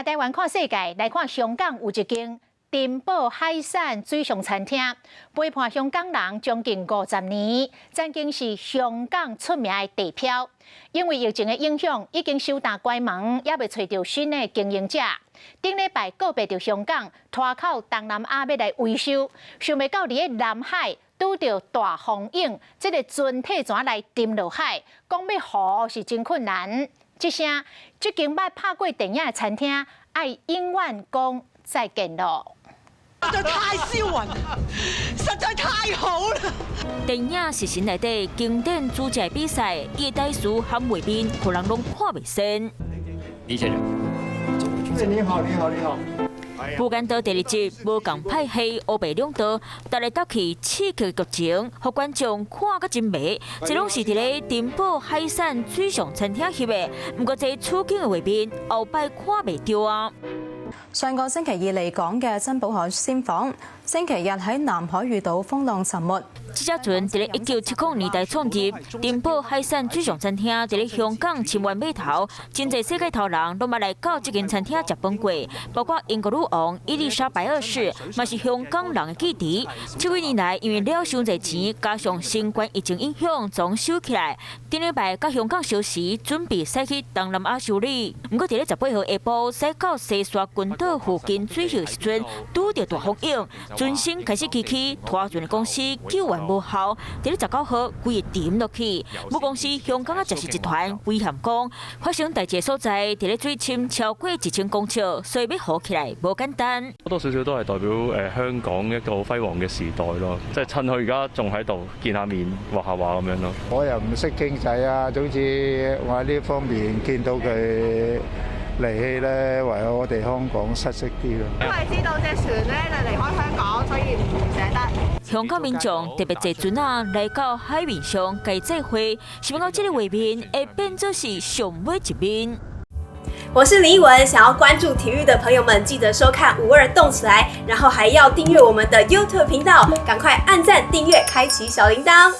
聽台灣看世界，來看香港有一間珍寶海產水上餐廳，陪伴香港人將近50年，曾經是香港出名的地標。因為疫情的影響，已經收擔關門，猶未揣著新的經營者。頂禮拜告別著香港，拖靠東南亞欲來維修，想袂到佇个南海拄著大風湧，這个船退船來沉落海，講欲扶是真困難。這聲，這間捌拍過電影的餐廳，愛永遠講再見囉。實在太銷魂，實在太好啦！電影《食神》內底經典煮食比賽，伊的台詞和畫面，予人攏看袂仙。李先生，你好，你好，你好。無間道第二集無仝派系烏白兩道，搭來搭去刺激劇情，予觀眾看甲真迷。這攏是佇咧珍寶海產水上餐廳翕的，毋過這處境的畫面後擺看袂著啊！上個星期二離港嘅珍寶海鮮舫，星期日喺南海遇到風浪沉沒。這隻船佇咧1970年代創立，珍寶海產水上餐廳佇咧香港深灣碼頭，真濟世界頭人攏捌來到這間餐廳食飯過，包括英國女王伊麗莎白二世，嘛是香港人的記憶。這幾年來，因為了傷濟錢，加上新冠疫情影響，總收起來。頂禮拜佮香港消息，準備駛去東南亞修理。毋過佇咧18號下晡，駛到西沙群島附近水域時陣，拄著大風湧，船身開始崎嶇，拖船的公司救援無效，佇咧19號規个沉落去。母公司香港的食肆集團威脅講，發生代誌的所在佇咧水深超過1000公尺，所以欲扶起來無簡單。多多少少都係代表香港一個輝煌嘅時代咯，即係趁佢而家仲喺度見下面話下話咁樣咯。我又唔識經濟啊，總之我喺呢方面見到佢離棄咧，唯有我哋香港失色啲咯。因為知道隻船咧就離開香港，所以唔捨得。香港民眾特別坐船仔來到海面上，共祭火，想欲講這个畫面會變做是上尾一面。我是林奕文，想要關注體育的朋友們，記得收看五二動起來，然後還要訂閱我們的 YouTube 頻道，趕快按讚、訂閱、開啟小鈴鐺。